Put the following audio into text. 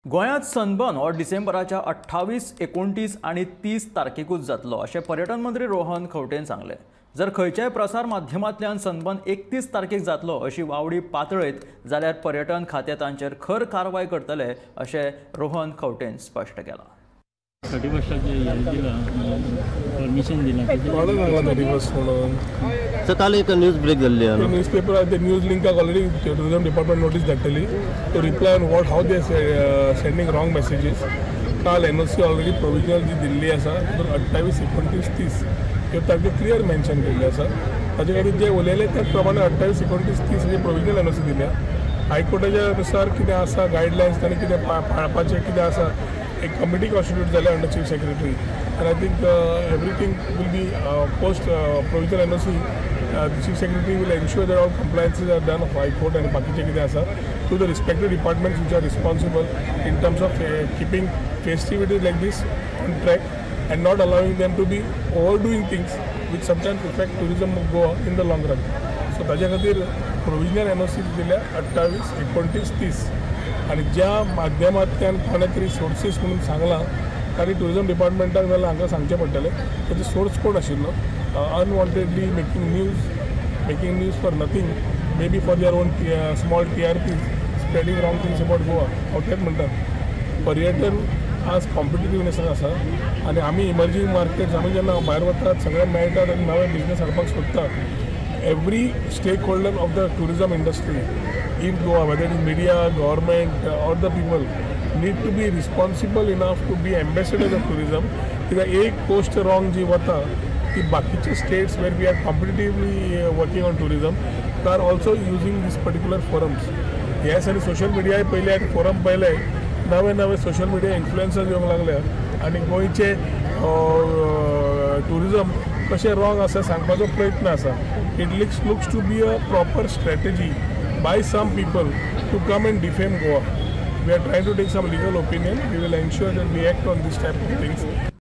गोंयांत सनबर्न हो डिसेंबराच्या 28, 29 आनी 30 तारखेकूच जातलो अशें पर्यटन मंत्री रोहन खंवटेन सांगलें. जर खंयच्याय प्रसार माध्यमांतल्यान सनबर्न 31 तारखेक जातलो अशी वावडी पातळयत जाल्यार पर्यटन खातें तांचेर खर कारवाय करतले अशें रोहन खंवटेन स्पश्ट केलां. परमिशन दिलां म्हणून सर काल एक न्यूज ब्रेक जाल्ली आहा. न्यूज पेपर ते न्यूज लिंकाक ऑलरेडी टुरिजम डिपार्टमेंट नोटीस धाडटली to reply on what how they sending wrong messages. काल एनओसी ऑलरेडी प्रोविजनल जी दिल्ली आसा तितून 28, 29, 30 ह्यो तारखे क्लियर मेन्शन केल्ली आसा. ताजे खातीर जे उलयले त्याच प्रमाणे 28, 29, 30 ही प्रोविजनल एनओसी दिल्या. हायकोर्टाच्या नुसार कितें आसा गायडलायन्स तांणी कितें पाळपाचें कितें आसा एक कमिटी कॉन्स्टिट्यूट जाल्या under chief secretary and I think everything will be post provisional NOC. The chief secretary will ensure that all compliances are done of high court आनी बाकीचें कितें आसा to the respective departments which are responsible in terms of keeping festivities like this on track and not allowing them to be overdoing things which sometimes affect tourism of Goa in the long run. So ताज्या खातीर provisional NOC दिल्या 28, 29, 30 आनी ज्या माध्यमांतल्यान कोणें तरी sources म्हणून सांगलां तांणी टुरिजम डिपार्टमेंटाक जाल्यार हांकां सांगचें पडटलें ताचो सोर्स कोण आशिल्लो. Unwantedly making news for nothing, may be for their own small TRPs, spreading wrong things about Goa. हांव तेंच म्हणटा, पर्यटन आज कॉम्पिटिटिवनेसान आसा आनी आमी इमर्जींग मार्केट्स आमी जेन्ना भायर वतात सगळे मेळटात आनी नवे बिजनस हाडपाक सोदता. Every stakeholder of the tourism industry in Goa, whether it is media, government or the people, need to be responsible enough to be ambassadors of tourism. कित्याक एक पोस्ट रॉंग जी वता ती बाकीचे states where we are competitively working on tourism are also using this particular forums. हे आनी social मिडियाय पयले आनी फोरम पयले नवे नवे सोशल मिडिया इन्फ्लुएन्सर्स येवंक लागले आनी गोंयचे टुरिजम कशें रॉंग आसा सांगपाचो प्रयत्न आसा. It looks to be a proper strategy by some people to come and defame Goa. We are trying to take some legal opinion. We will ensure that we act on this type of things.